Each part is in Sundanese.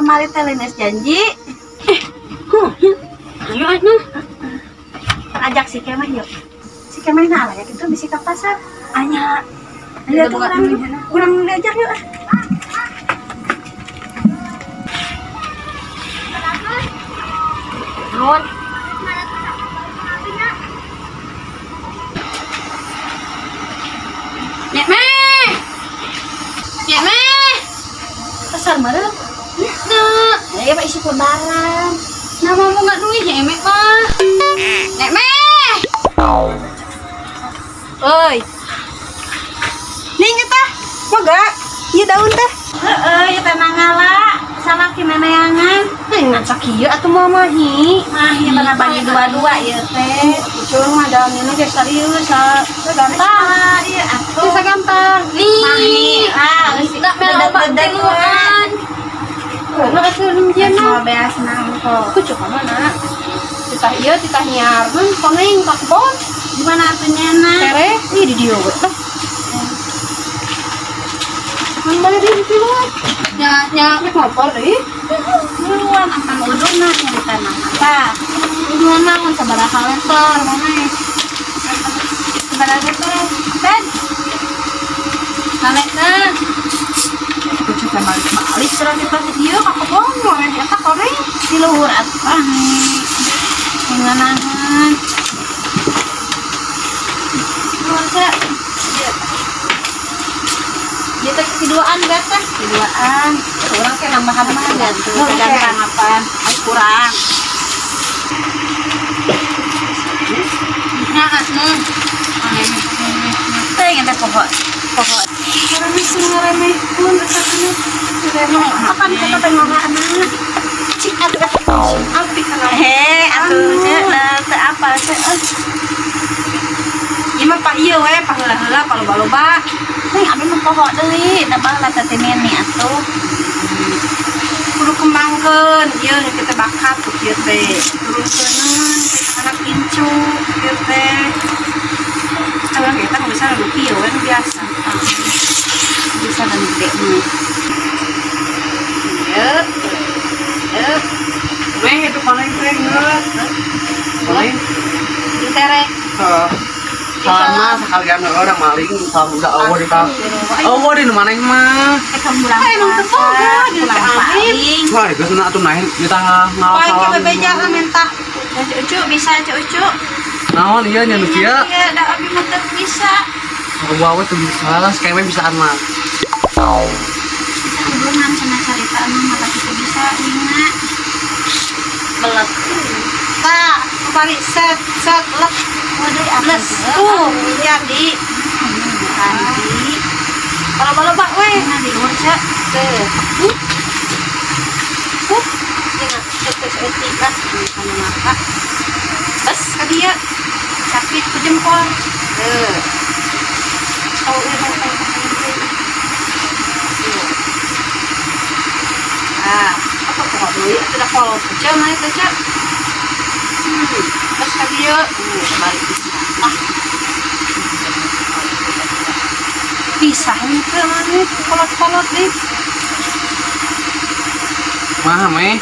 Kamari teh lain janji. Ayo atuh. Ajak si Kemeh yuk. Si Kemeh na ya gitu bisi ka pasar. Anya. Ayo tuh urang diajak yuk. Naon? Nek meh. Nek meh. Pasar meureun? Henteu. Ya Pak isi lebaran. Nah mau nggak duit ya emek mah. Nek meh. Oi. Ning eta, moga ieu daun teh. Heeh, ieu teh mangala. Salaki neneangan. Teh ngan sakieu atuh moal mahi. Mahi mana bagi dua-dua ieu teh. Kucing mah dalamnya ge serius, sagantang. Ieu atuh sagantang. Nih. Mahi. Ah, geus da mel obat tiluan. Nah, atuh nemjian mah beas nangko. Kucuk ka mana? Titah ieu titah nyiarkeun koneng ka kebon. Di mana atuh nyana? Tere, ieu di dieu we tah. Kan balik di tiluan. Nya nya rek ngompor deui. Duluan akan uduna nyarita apa? Udunan naon sabaraha liter mana? Sabaraha liter? Ben. Salekna. Kucuk teh balik-balik terus di pasti ieu ka kebon we eta koneng di luhur atuh. Nganangan. Luhur teh. Dia teh kiduaan teh, kiduaan. Urang teh nambahan mah tuh, gantang apaan? Ai kurang. Nah, atuh. Teh teh pokok. Pokok. Ngaremeh sing ngaremehkeun eta teh. Apa kita teh ngorana? Cik atuh. Api kana. He, atuh cek teu apa cek. Ieu mah pa ieu we, paheula-heula paloba-loba. Nih abi mah poho deui, da baheula teh nini atuh. Kudu kembangkeun, ieu kita bakat ku kieu teh. Turunkeun anak incu kieu teh. Urang eta mah bisa nu kieu we nu biasa. Bisa dan gede mah. Ieu. Ieu. Meh itu koneng teh geus. Koneng. Tere. Heeh. Sama sekalian orang maling sama udah awal di tas. Awal di mana mah? Emang teu boga di maling. Wah, geus na atuh naik di tangah ngalah. Paling ke bebeja lah mentah. Ucu bisa ucu. Naon ieu nya nu kieu? Iya, da abi mah teu bisa. Sarua we teu bisa lah, sakewe bisaan mah. Bisa hubungan cenah carita mah mata kitu bisa nina. Belet. Tah, balik set set lek. Les tuh jadi tadi kalau balobak we nah di luar cek teh ingat teh seetik lah kana mata bes ka dieu capit ku jempol teh tau ieu mah ah apa kok deui atuh da kolot cek mah teh cek bes ka dieu balik pisah pisah itu mana kolot-kolot deh mah meh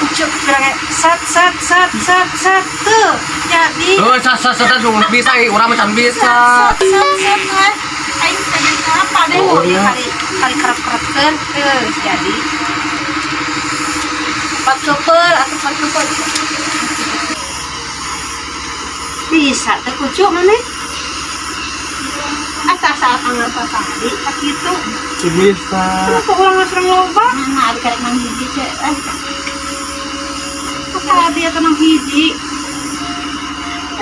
ucuk bilangnya set set set set set tuh jadi oh set set set bisa orang macam bisa set set set set aing tadi apa deh oh, iya. Kali kali kerap-kerapkeun tuh jadi empat kepel atau empat kepel bisa teh kucuk mana? Asa asa anggar tadi tak gitu. Bisa. Kenapa orang ngasreng loba? Nah, abi karek mang hiji cek. Apa dia tenang hiji?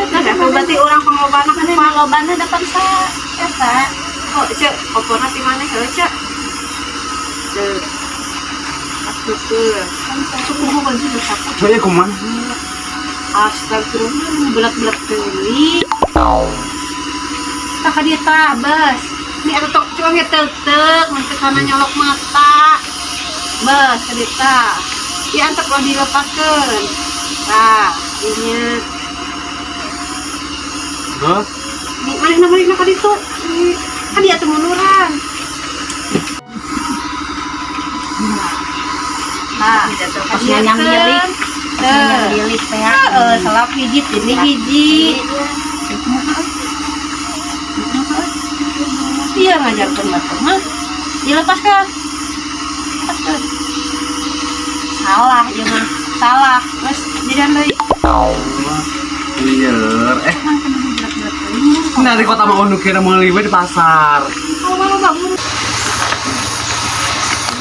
Nah, berarti orang panglobana kan panglobana depan sa eta. Oh, cek, oporna ti maneh heuh cek. Cek. Atuh teu. Cukup bukan sih sapu. Cek kumaha? Astagfirullah, belat-belat deui. Tah ka dieu tah, bes. Ini atuh tok cuang ge teuk-teuk, mun teu kana nyolok mata. Bes ka dieu tah. Ieu antep ulah dilepaskeun. Tah, ieu. Hah? Ini manehna ka ditu. Kan dia teu munduran. Tah, pas nyanyang bilik. Nyanyang bilik teh. Heeh, salap hiji tini hiji. Iya ngajarkeun batur mah. Dilepaskeun. Lepaskeun. Salah ieu mah. Salah. Geus jidan deui. Iya, Nah, di kota mah nu kira meuli we di pasar.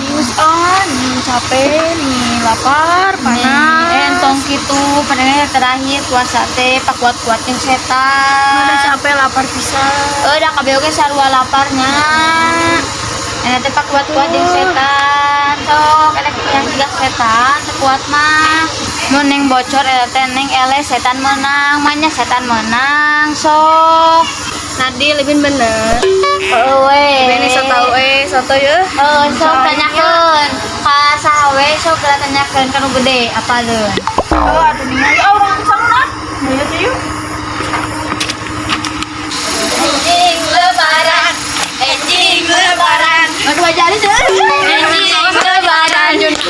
Dius ah, capek nih, lapar, panas. Entong gitu, padahal terakhir puasa teh pakuat-kuat yang setan. Udah capek lapar pisan. Udah kabeh oge sarua laparnya. Enak teh pakuat-kuat yang setan. Sok enak yang tiga setan, tekuat mah. Mun neng bocor eta teh neng eleh setan menang, manya setan menang sok. Nadi lebih bener. Heeh we. Ini so tau soto ya. Heeh, sok tanyakeun. Ka saha we sok geura tanyakeun ka nu gede apaleun. Oh, atuh ningali urang sana. Ayo yuk. Enjing lebaran. Enjing lebaran. Aduh aja aja. Enjing lebaran. Enjing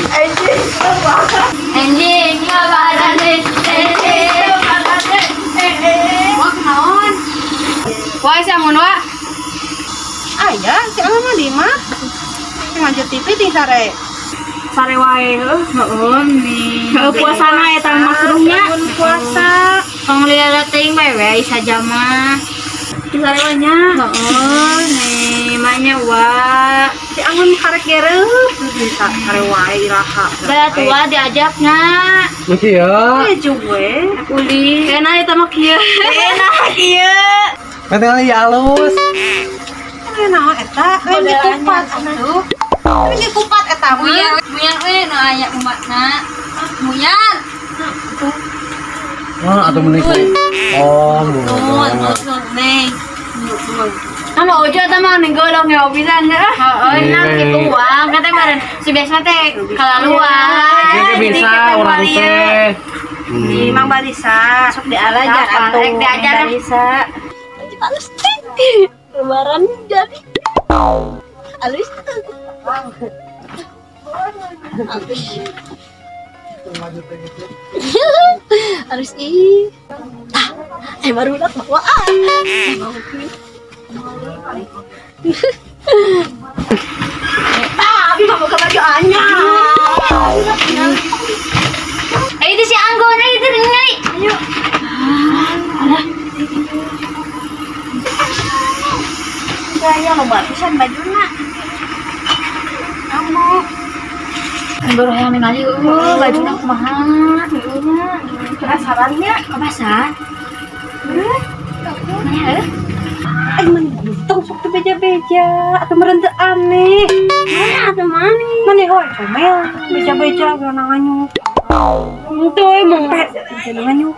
lebaran. Enjing lebaran. Enjing lebaran. Wah, kunaon? Wah, si Amun wa. Aya, si Amun mah di imah. Ngajak TV ting sare. Sare wae heuh. Heeh, nih. Heuh puasana eta makruhnya. Puasa. Tong lila teuing bae we saja mah. Sare wae nya. Heeh, nih manya wa. Si Amun karek gereup bisa sare wae iraha. Bala tua diajaknya. Nu kieu. Eh cuwe. Uli. Kena eta mah kieu. Kena kieu. Katanya ya halus. Naon eta? Lain dikupat atuh. Lain dikupat eta mah. Muyan we nu aya umatna. Muyan. Wah, atuh meuni. Oh, nuhun neng. Kan ojo eta mah ning golong ya pisan heuh. Heeh, nang kitu wang kata meureun si biasa teh kalaluan. Ieu bisa urang teh. Di Mang Barisa, sok dialajar atuh. Rek diajar. Barisa. Halus teh. Lebaran jadi halus. Halus. Halus ih. Ah, baru nak bawa ah. Ah, abi mah boga baju anyar. Itu si Anggun, itu ningali. Ayo. Alah. Gaya loba pisan bajuna. Kamu. Baru hayang ningali eueuh bajuna kumaha heueuh nya. Penasaran nya ke pasar. Heuh. Mana heuh? Ai mani tong sok teu beja-beja atuh meureun teu aneh. Mana atuh mani? Mani hoy comel beja-beja geuna nganyuk. Henteu emang geuna nganyuk.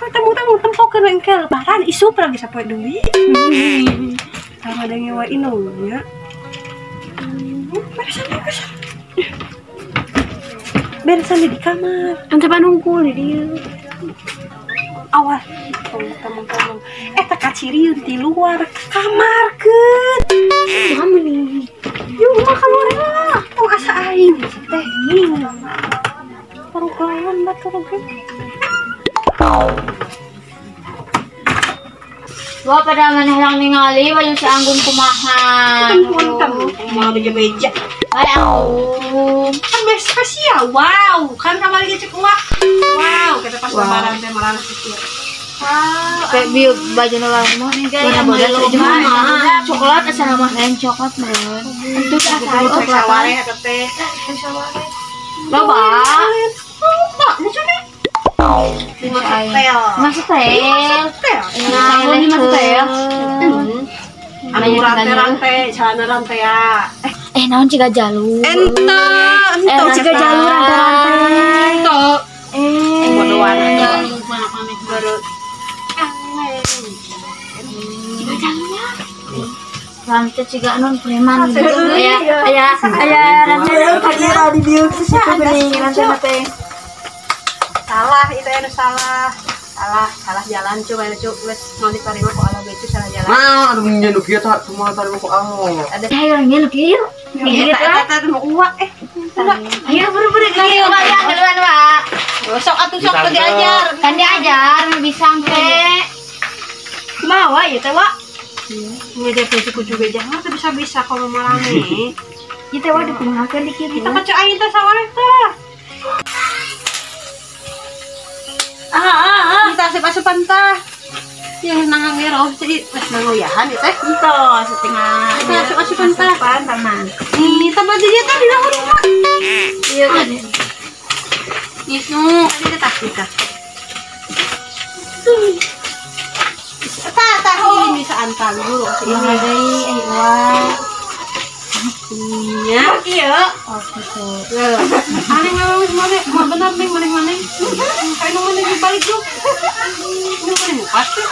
Temu-temu tempokeun we engke lebaran isup lagi sapoe deui. Sama denge wae nya. Beresan beresan. Beresan di kamar. Ante panungkul di dieu. Awas, tong-tong. Eta kaciriun di luar kamar keun. Kumaha meuni? Yuk mah keluar lah. Tong asa aing teh. Parugalan batur oge. Wah, pada maneh yang ningali baju si Anggun kumaha. Punten, kumaha beja-beja. Hai Anggun. Kan best spesial. Wow, kan kamari ge cek uak. Wow, kita pas lebaran teh malah spesial. Wow, kayak bieu baju nu mah warna bodas mah. Coklat asa mah lain coklat meureun. Itu asa coklat saware eta teh. Loba. Loba, lucu nih. Lima setel. Lima setel. Nah, lima setel. Anu rantai-rantai, celana rantai ya. Naon ciga jalur. Ente, ente ciga jalur rantai-rantai. Ente. Bodohan aja. Baru. Ciga jalurnya. Rantai ciga non preman gitu ya. Aya aya rantai tadi di dieu geuning rantai teh. Salah itu ya salah. Salah jalan coba ya cuk geus mau diterima ku Allah ge salah jalan. Nah, atuh nya nu kieu tah kumaha tarima ku Allah. Ada ayo nya nu kieu. Eta eta teh mau uak eh. Ayo buru-buru ayo Wak, duluan Wak. Sok atuh sok teu diajar. Kan diajar bisa engke. Kumaha Wak ieu teh Wak? Ngejar teh kucu beja mah teu bisa-bisa kalau marane. Ieu teh Wak dikumahakeun di kieu. Kita kaca aing teh sawah teh. Kita asup-asupan tah. Ya nang ngero jadi wes nangoyahan ieu teh. Entos setengah. Kita asup-asupan tah. Paman. Ih, tambah dia teh di dalam rumah. Iya kan. Itu, ada tah kita. Tah, tah ini bisa antar dulu. Ini deui eh Wak. Iya. Iya. Oh gitu. Aneh memang wis mana, mah benar nih mana-mana. Kayak nu mana dibalik tuh. Ini mana muka sih?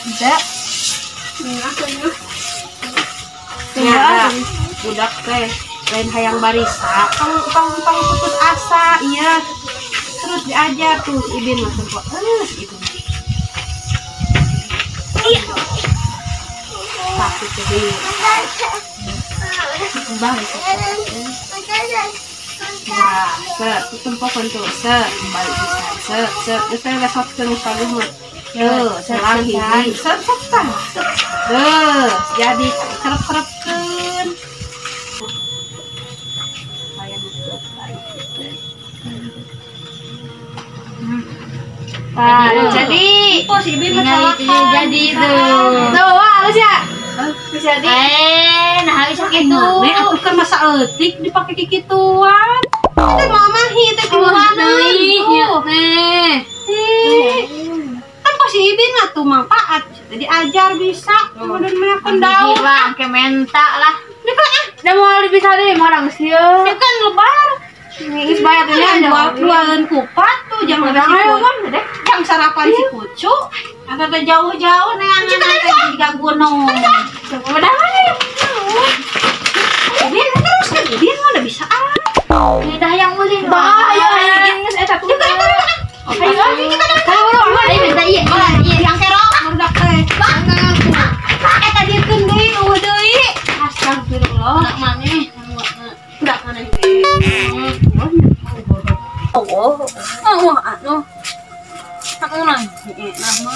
Bisa. Ya, budak teh lain hayang barisa, tong tong putus asa, iya. Terus diajar tuh si Ibin masuk kok. Gitu. Iya. Takut jadi. Bang. Nah, set, tempokan tuh, set, balik bisa, set, set, terus saya lesotkeun saluh mah. Tuh, set lagi, set, set, tah. Tuh, jadi kerep-kerepkeun. Nah, jadi oh, si Ibin mah jadi tuh. Tuh, Wak, halus ya? Bisa jadi. Nah bisa gitu. Nek aku kan masa eutik dipake kikituan. Teh mama hi teh kumaha deui nya teh. Kan pas si Ibin mah tuh manfaat. Jadi ajar bisa kemudian meyakin daun. Lah, ke menta lah. Da moal bisa deui mah orang sieun. Ya kan lebar. Geus bayar teh nya jualan kupat tuh jangan ayo kan deh. Jang sarapan si kucu. Atau teh jauh-jauh neangan teh jiga gunung. Udah ya. Ibin terus kan Ibin mah udah bisa ah. Udah yang ulin. Bah, ayo ayo geus eta tuh. Ayo kita ayo minta ieu. Ieu yang kerok budak teh. Eta diekeun deui eueuh deui. Astagfirullah. Anak maneh. Budak maneh deui. Oh, oh, anu. Aku nang, nah mah.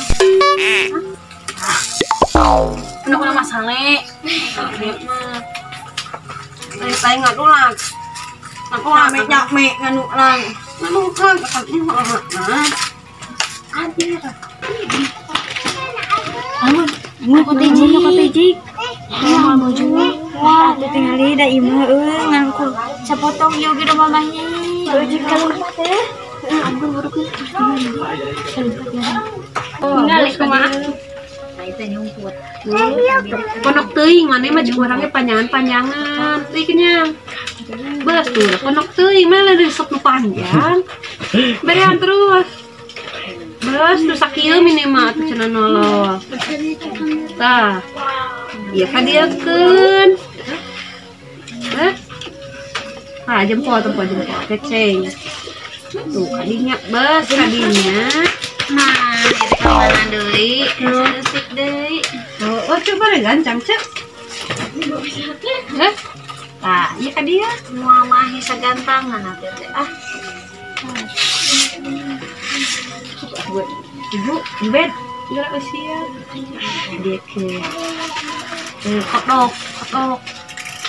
Anu kuna masale. Mah. Lain ngadulang. Aku rame nyame nganu lang. Nganu kan kan ini nah. Adir. Amun, kotejik. Ya, baju. Wah, tuh tinggali da imah euy ngangkul. Sapotong ieu ge mamahnya. Baju kalompat teh. Ampun buruk. Tinggal kumaha? Nah, itu nyumput. Ponok teuing maneh mah jeung orangnya panjangan-panjangan. Teuing nya. Belas tuh, ponok teuing mah resep nu panjang. Berean terus. Belas terus sakieu minimal atuh cenah nolol. Tah. Ieu ka dieukeun. Heh. Ah, jempol tempo jempol keceng. Tuh kadinya, bes kadinya. Nah, itu mana deui? Seusik deui. Oh, coba deh gancang, Cek. Heh. Tah, ieu ka dieu. Moal mahi sagantangan atuh teh. Ah. Ibu, bed, geura usia. Dieukeun. Tuh, kodok, kodok.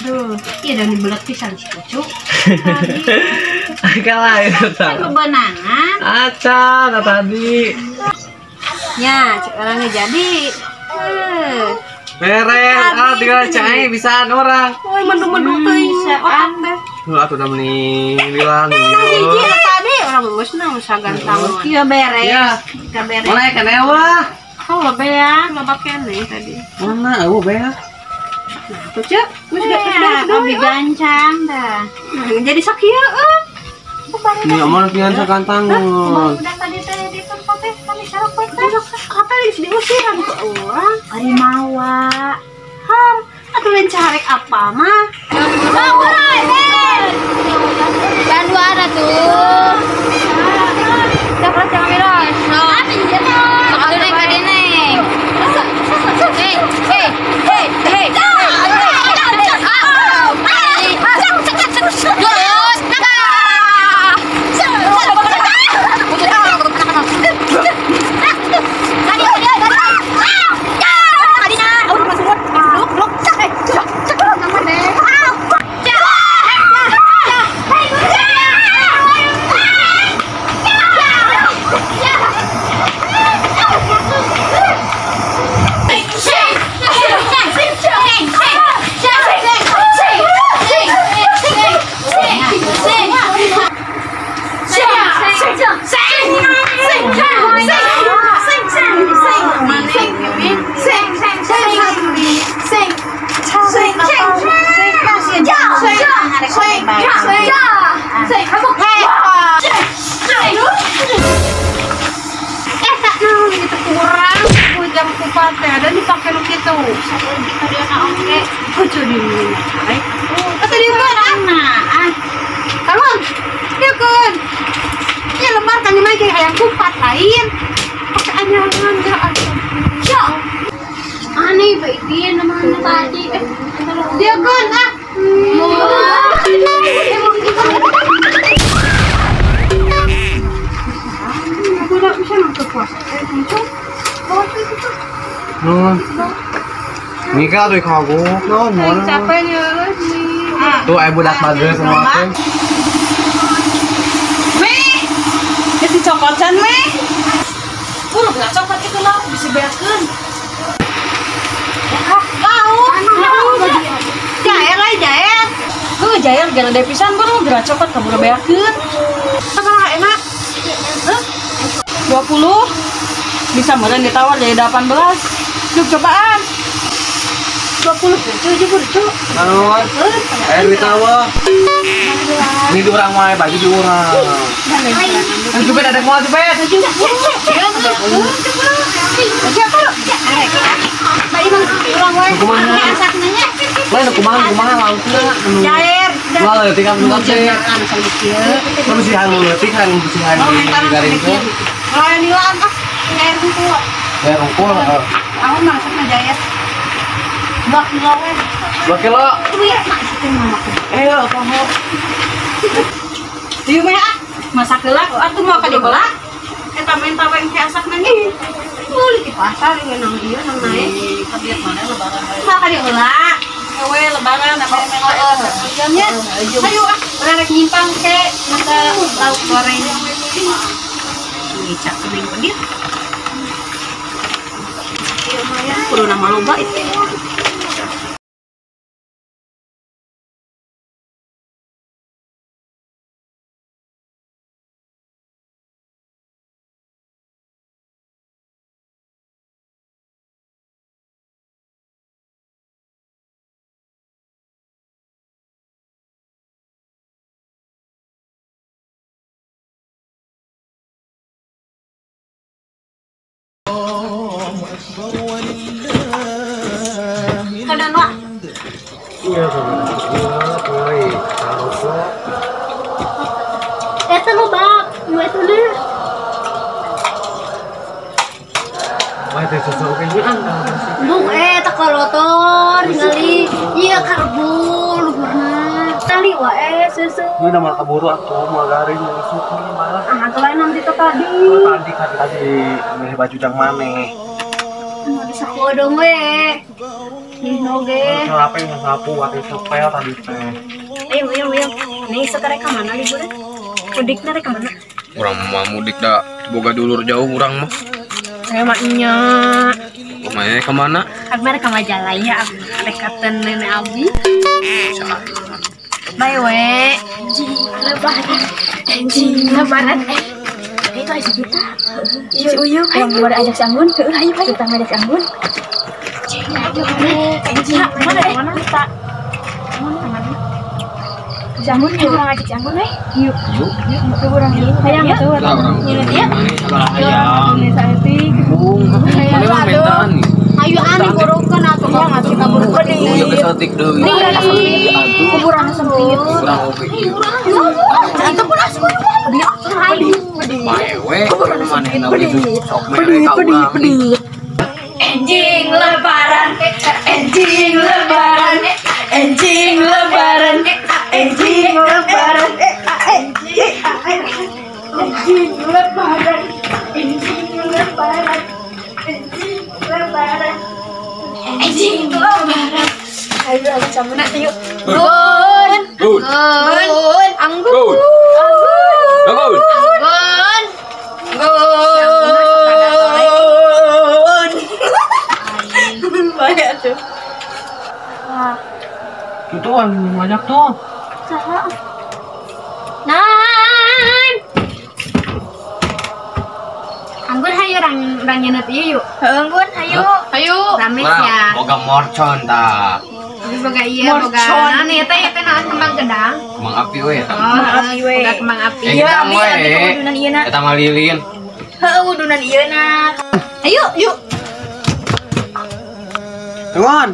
Duh, iya dan dibelet pisan si kucu. Kalah itu Kan bebenangan. Acan tadi. Ya, cek orangnya jadi. Beres, ah tinggal cai bisaan orang. Woi, mendung-mendung teuing otak teh. Tuh atuh da meni bilang. Hiji tadi orang geusna sagantang. Iya beres. Ya. Beres. Mana keneh wah? Oh, loba ya, loba keneh tadi. Mana eueuh bea? Nah, tuh cek, geus geus Abi gancang dah. Jadi sakieu euy. Ini omong pian sagantangan. Udah tadi teh di tempat teh kami sarapan teh. Apa geus diusiran ku urang? Ari mawa. Har, atuh lain carek apa mah? Bandu ada tuh. Coklat yang miros. Aku neng ka neng. Hei, hei, hei, hei. Terus. pake nu kitu. Saeutik ka dia na oge. Lucu di mana? Atau di mana? Ah. Kaluan. Dieukeun. Ieu lembar kan mah ge hayang kupat lain. Pake anyangan ya atuh. Ya. Aneh baik dia namanya tadi. Dieukeun ah. Budak bisa nonton puasa. Nun. Nikah tuh kagu. Non, non. Capeknya tuh ibu budak mager semua teh. Weh. Itu cokocan weh. Kudu geus cokot itu lah bisa beakeun. Lau. Jair lah jair. Heuh jair gala depisan buru geura cokot kaburu beakeun. Salah enak. Heuh. 20 bisa meureun ditawar jadi 18. Yuk cobaan. 20 cuy cuy. Naon? Air ditawar. Ini di urang wae baju di urang. Kan cupet ada moal cupet. Lain kumaha kumaha laukna. Jair. Wah, leutik kan teh. Bersihan leutik kan bersihan di garing teh. Lain nilaan ah, air hungkul. Air hungkul heeh. Aku masakna jair. 2 kilo we. 2 kilo. Iya, masukin mama. Eh, kamu. Ieu mah ah, masak heula atuh mau ka dibelah. Eta menta we engke asakna nih. Meuli di pasar ieu nang ieu nang nae. Kabiat mana lebaran. Mah ka dibelah. Ewe lebaran apa jamnya. Ayo ah, urang rek nyimpang ke masa lauk goreng. Ini cak kening pedit. Ieu mah ya kudu nama loba itu. Kanan wah. Iya sama. Eta lo bak, nu eta deh. Wah, teh susu oke nyeun. Bung eta kolotor ningali. Iya karbol luhurna. Tali wae susu. Ini udah malah keburu atuh, mau garing nyusuk malah. Ah, lain nanti tuh tadi. Oh, tadi tadi milih baju jang maneh. Bisa kodong we. Ih noge. Kenapa yang sapu atau sepel tadi teh. Ayo ayo ayo. Nih sekarang ka mana liburan? Mudikna rek ka mana? Urang mah mudik da boga dulur jauh urang mah. Saya mah nya. Kumaha ka mana? Abi rek ka Majalaya, abi rek ka nenek abi. Bye we. Lebaran. Anjing lebaran. Itu aja kita. Si Uyu, yang buat ajak si Anggun. Ayo, ayo. Kita ngajak si Anggun. Anjing, mana mana kita? Mana mana? Si Anggun, yuk ngajak si Anggun, weh. Yuk. Yuk, yuk orang ini. Hayang tuh. Nyinut ya. Hayang. Mana mah mentaan nih. Ayo aneh borokan atuh kok ngasih kabur gede. Uyu kesetik deui. Kuburan sempit. Kurang oke. Itu pun asku. Maewe, manehna oge sok mere ka urang. Anjing lebaran, anjing lebaran, anjing lebaran, anjing lebaran, anjing lebaran, anjing lebaran, anjing lebaran, anjing lebaran. Ayo aku camuna yuk. Gun, gun, anggun, anggun, gun, gun. Banyak tuh. Wah. Itu banyak tuh. Saha. Nan. Anggun hayu rang nyenet ieu yuk. Anggun hayu. Hayu. Rame ya. Boga morcon ta. Tapi boga iya boga. Naon ieu teh ieu teh naon kembang gedang. Kembang api we eta. Oh, api we. Boga kembang api. Iya, abi udunan ieu na. Eta mah lilin. Heuh, udunan ieu na. Ayo, yuk. Ngon.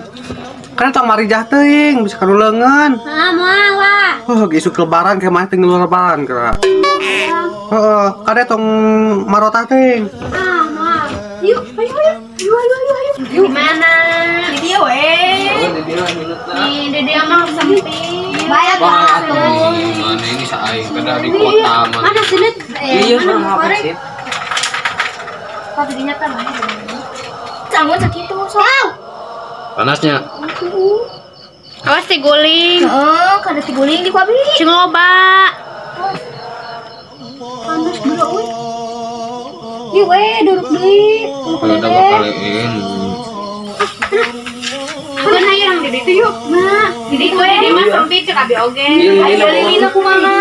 Kan tong marijah teuing bisa kanu leungeun. Ah, moal lah. Oh, isuk lebaran ke mah teh ngeluar lebaran geura. Heeh, kade tong marotah teuing. Ah, moal. Yuk, ayo ayo. Yuk, ayo ayo ayo. Di mana? Di dieu we. Nih, di dieu mah sempit. Bayar atuh. Mana ini saing kada di kota mah. Mana sini? Iya, mana sih? Kok dinya kan mana? Cangun sakitu sok. Panasnya. Awas tiguling. Heeh, kada tiguling di ku abi. Cing loba. Panas geura euy. Ieu we duruk deui. Kalau ada bakalein. Bukan ayo orang di ditu yuk. Nah, di ditu we di mah sempit cek abi oge. Ayo lilin aku mama.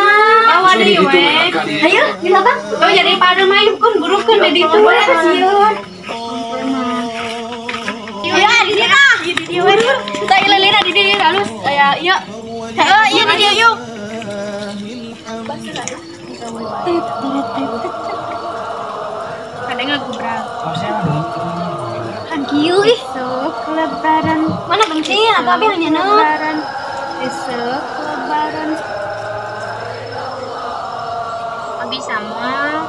Bawa deui we. Ayo, di labang. Oh jadi pada mah yuk kun burukeun di ditu we. Sieun. Ya, di dieu tah. Di dieu we. Tah lilin di dieu halus. Aya ieu. Heeh, ieu di dieu yuk. Kadang ngagubrak. Kan kieu ih. Esok lebaran. Mana bensin atau abi hanya lebaran. Esok lebaran. Abi sama.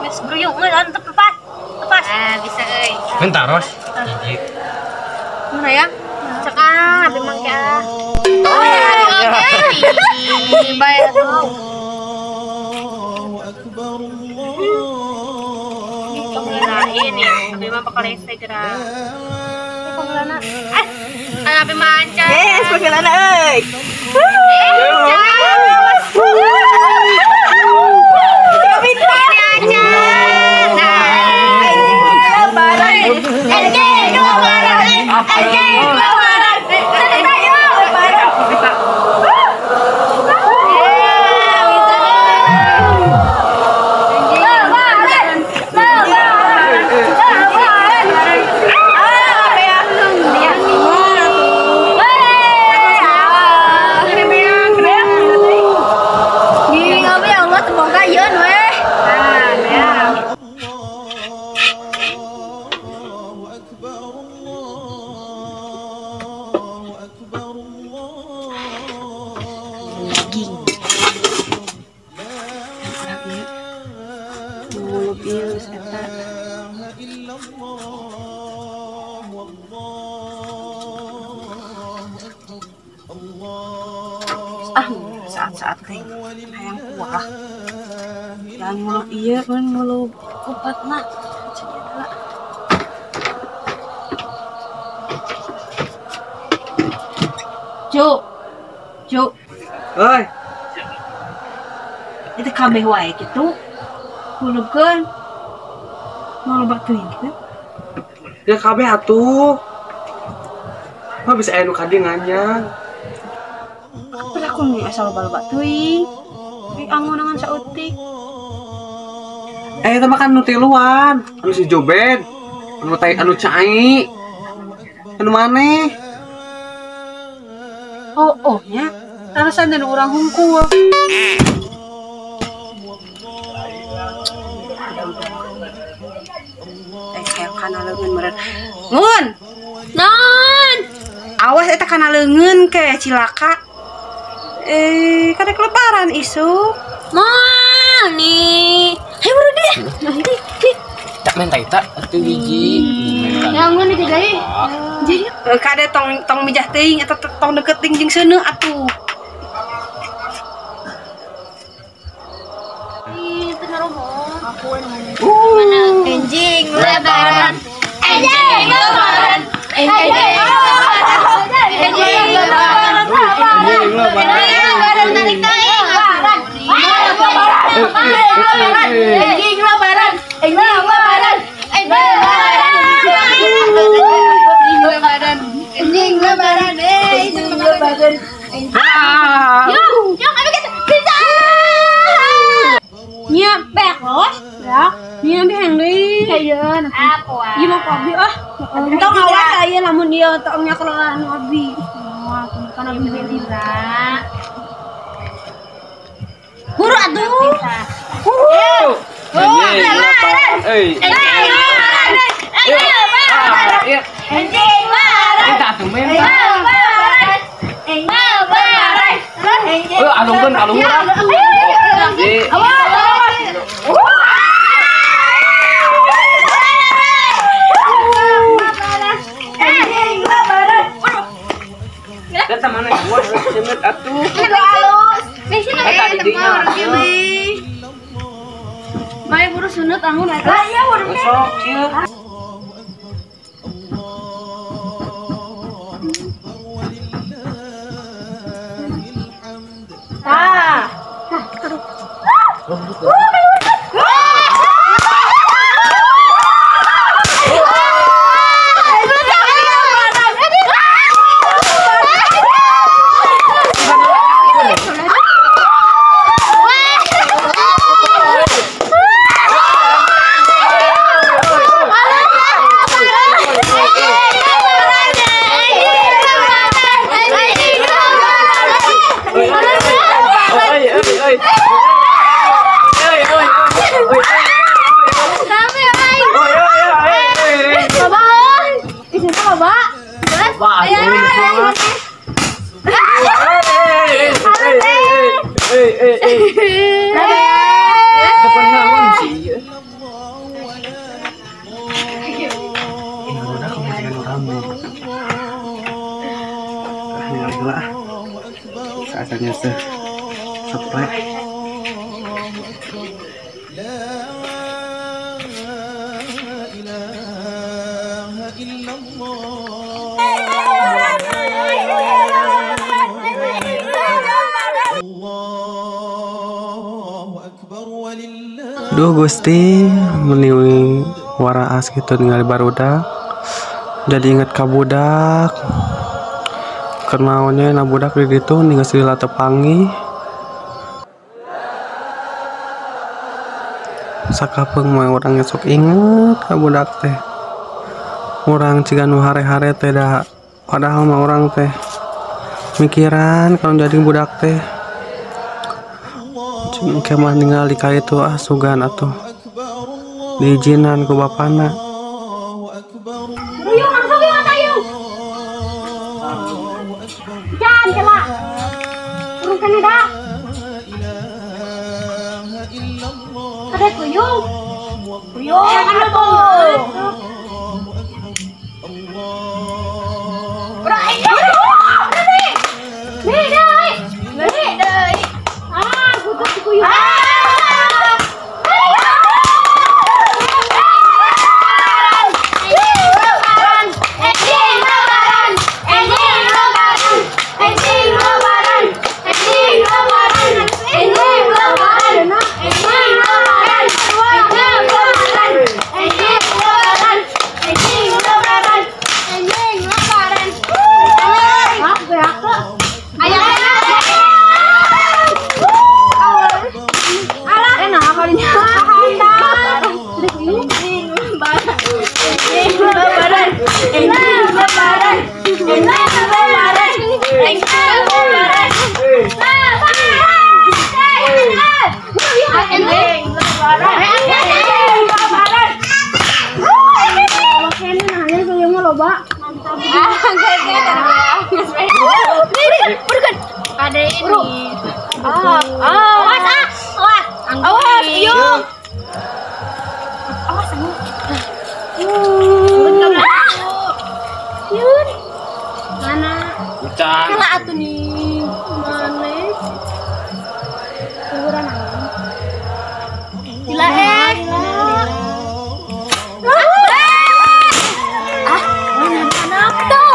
Geus bruyung euy tepat. Tepas. Ah, bisa euy. Bentar, Ros. Hiji. Mana ya? Cek ah, abi mangke ah. Oh, oke. Bae. Ini abi mah bakal Instagram. Panggilanna. Ah, abi mah anca. Yes, panggilanna euy. Ah, saat-saat teh hayang kuah. Jangan ngulub ieu, mun ngulub kupatna. Cuk. Cuk. Oi. Itu kabeh wae kitu. Ngulubkeun. Ngulub teuing kitu. Ya kabeh atuh. Mah bisa aya nu kadi nganyang. Aku nih asal loba-loba teuing. Di angunangan saeutik. Eh, itu makan nu tiluan, anu si Jobed, anu tai anu cai. Anu maneh? Oh, oh nya. Alasan dan urang hungkul. Eh, kayak kana leungeun meureun. Ngun. Non. Awas eta kana leungeun ke cilaka. Eh, kada kelebaran isu. Mal nih. Hayo buru deh. Nanti. Tak main tak atuh hiji. Ya ngun di deui. Jadi kade tong tong mijah teuing eta tong deket ting jeung seuneu atuh. Ih, teu naroho. Mana enjing lebaran. Enjing lebaran. Enjing lebaran. Enjing lebaran. Lebaran tarik tarik lebaran. Enjing lebaran. Enjing lebaran. Enjing lebaran. Enjing lebaran. Enjing lebaran. Yuk, yuk, abi kita bisa. Nya beak los. Beak. Nya abi hayang deui. Hayeun. Apa? Ieu mah ku abi ah. Entong awas aya lamun ieu tong nya kelolaan abi. Kan abi bisa. Buru atuh. Anjing. Anjing lebaran. Alungkeun ka luhur. Awas, awas. Eta mana gua semet atuh. Itu alus. Eta didinya. Mae buru sunut anggun eta. Lah iya buru. Sok ieu. Tah. Saatnya seprek. Duh Gusti, meni waraas gitu ningali barudak. Jadi inget ka budak. Kenaonnya na budak di ditu ninggal silila tepangi. Sakapeung mah urang sok inget ka budak teh. Urang ciga nu hare-hare teh da padahal mah urang teh mikiran kalau jadi budak teh. Cing mah ningali ka itu ah sugan atuh diizinan ku bapana. Ruyung langsung yuk ayo. Jangan kela. Urungkan ada. Ada kuyung. Kuyung ada tuh. Nih, nih, nih, nih. Ah, gugup kuyung. Ada ini. Awas, awas. Awas, yuk. Awas, Yun. Mana? Hutan. Kala atuh nih. Mana? Kuburan naon? Gila eh. Ah, mana tuh?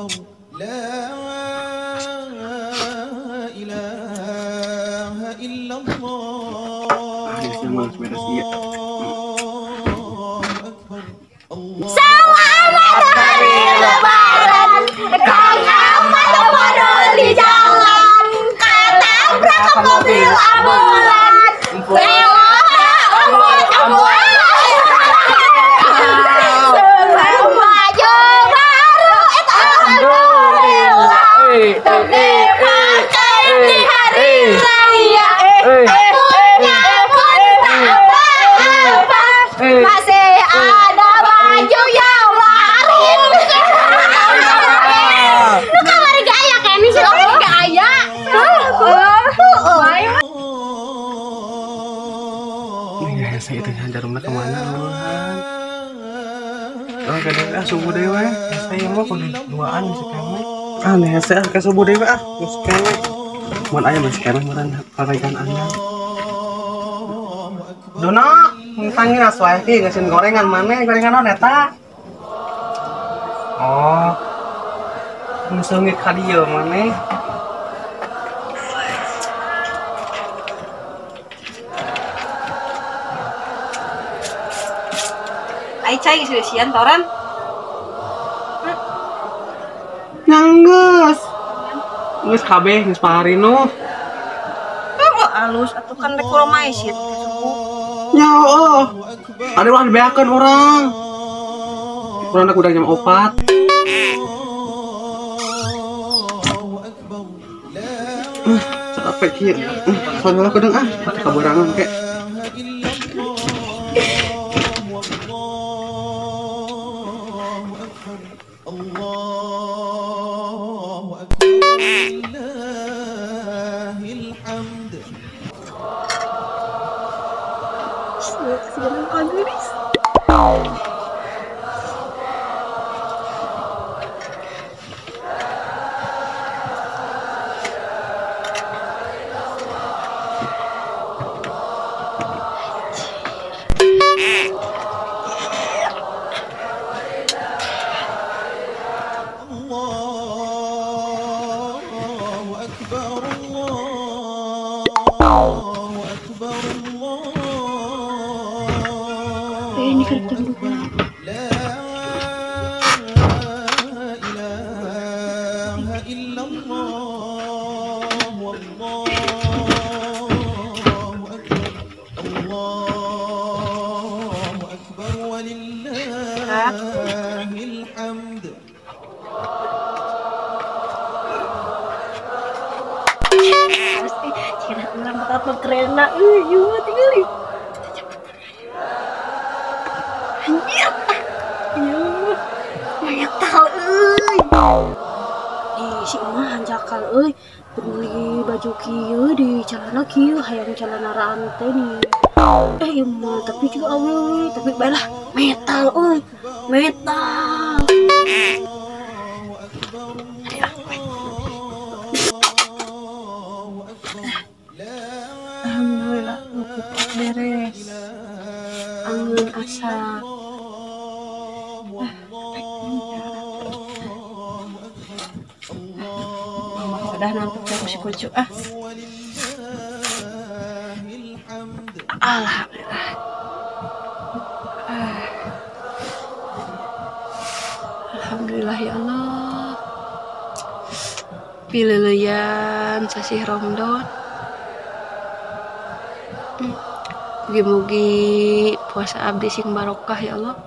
أكبر لا إله إلا الله أكبر Selamat hari lebaran, Kang Ahmad bodoh di jalan, ketabrak mobil ambulan, baju baru itu alhamdulillah, dipakai di hari raya, punya pun tak apa-apa, masih ada baju yang lain. Lu kamar gak aya kayaknya sih, gak aya. Ini hese itu jarumna kemana lu? Oh, kadang ah subuh deui we. Hese ieu mah kudu duaan si keme. Ah, nih hese ah ka subuh deui we ah, geus keme. Mun aya geus keme meureun paregan anyar. Dono, tangin asuh ki ngeusin gorengan maneh, gorengan naon eta? Oh. Nu seungit ka dieu maneh. Ai cai geus sian toran. Nyanggeus. Geus kabeh geus paharino. Oh, alus atuh kan rek kumaha sih subuh. Nya heueuh. Ada ulah dibeakeun urang. Urang udah jam 4. Capek kieu. Soalnya kedeung ah, kaburangan ke. Ini kan jam 2. لا إله إلا الله والله أكبر الله أكبر ولله الحمد. Kira orang bakal keren lah, iya tinggal. Anjir, iya, banyak tahu, euy. Di si Uma hanjakal, euy, beli baju kieu di celana kieu, hayang celana rantai nih. Ieu mah tapi juga awewe, tapi baiklah metal, euy, metal. Alhamdulillah beres. Angin asa. Udah ngantuk aku si kucu ah. Alhamdulillah. Alhamdulillah ya Allah. Pileleyan sasih Ramadan. Mugi-mugi puasa abdi sing barokah ya Allah.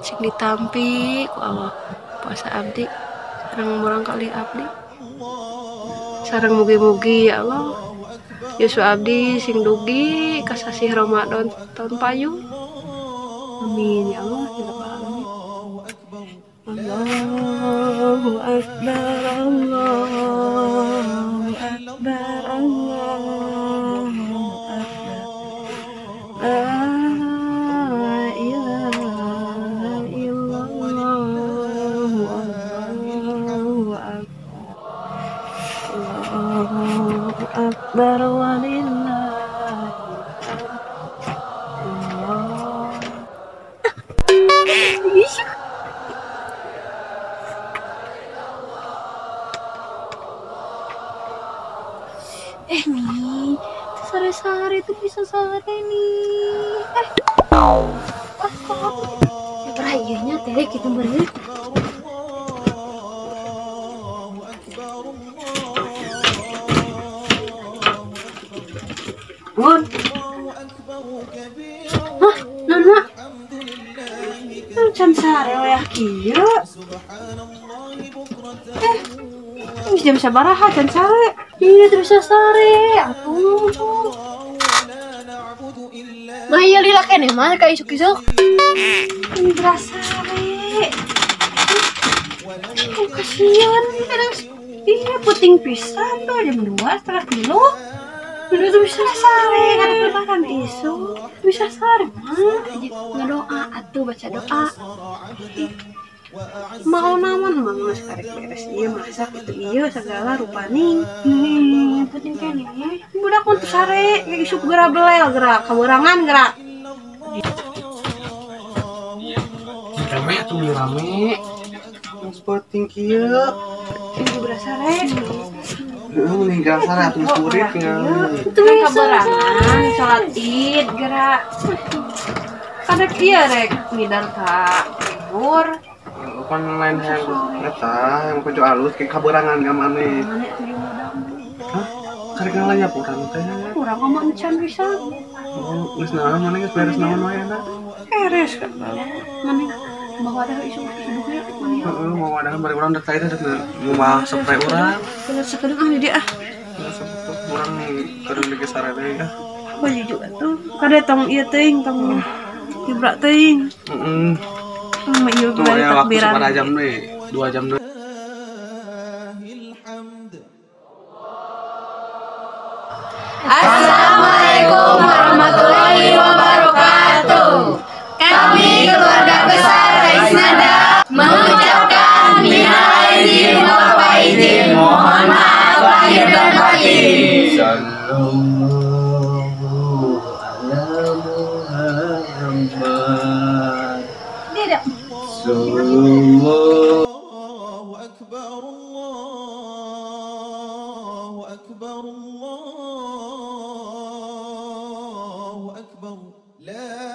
Sing ditampi ku Allah puasa abdi sareng murang kali abdi. Sareng mugi-mugi ya Allah yuswa abdi sing dugi kasasih Ramadan tahun payung. Amin ya Allah ya rabbal alamin. Allahu akbar, Allahu akbar, Allahu akbar. La ilaha illallah, Allahu akbar. Allahu akbar walillahil hamd. Nih, sare-sare itu bisa sare nih. Kok berayanya teh gitu bener. Bun. Hah, Nana. Can sare wayah kieu. Jam sabaraha can sare? Iya, teu bisa sare atuh. Mah ieu lila keneh mah ka isuk-isuk. Ini berasa sare. Oh, kasihan kadang iya puting pisan tuh jam 2:30. Udah tuh bisa sare karena lebaran isuk. Bisa sare mah ngadoa atuh baca doa. Mau naon mah geus karek beres ieu masak itu ieu segala rupaning. Puting keneh. Budak mun teu sare isuk geura belel geura kabeurangan geura. Rame atuh rame. Geus peuting kieu. Ieu geura sare. Heeh, mending geura sare atuh kurit tinggal. Itu kabeurangan salat Id geura. Kadek ieu rek ngidar ka libur. Pan lain hayang eta yang kucu alus kayak kabeurangan ka maneh. Maneh tuh modal. Hah? Karek ngalayap urang teh. Urang mah encan bisa. Oh, geus naon maneh geus beres naon wae eta? Beres kan. Maneh bawa ada isu suduh ya maneh. Heeh, mau ada bari urang dek teh dek ngumbah spray urang. Bener sakedeung ah di dieu ah. Urang keur lagi sare teh ah. Baju juga tuh. Kade tong ieu teuing tong kibra teuing. Heeh. Iya, tuh ya waktu seberapa jam nih? 2 jam deh. Assalamualaikum warahmatullahi wabarakatuh. Kami keluarga besar Raisnanda mengucapkan minal aidin wal faizin, mohon maaf lahir dan batin. Sallallahu ala Muhammad. Allahu akbar, Allahu akbar, Allah.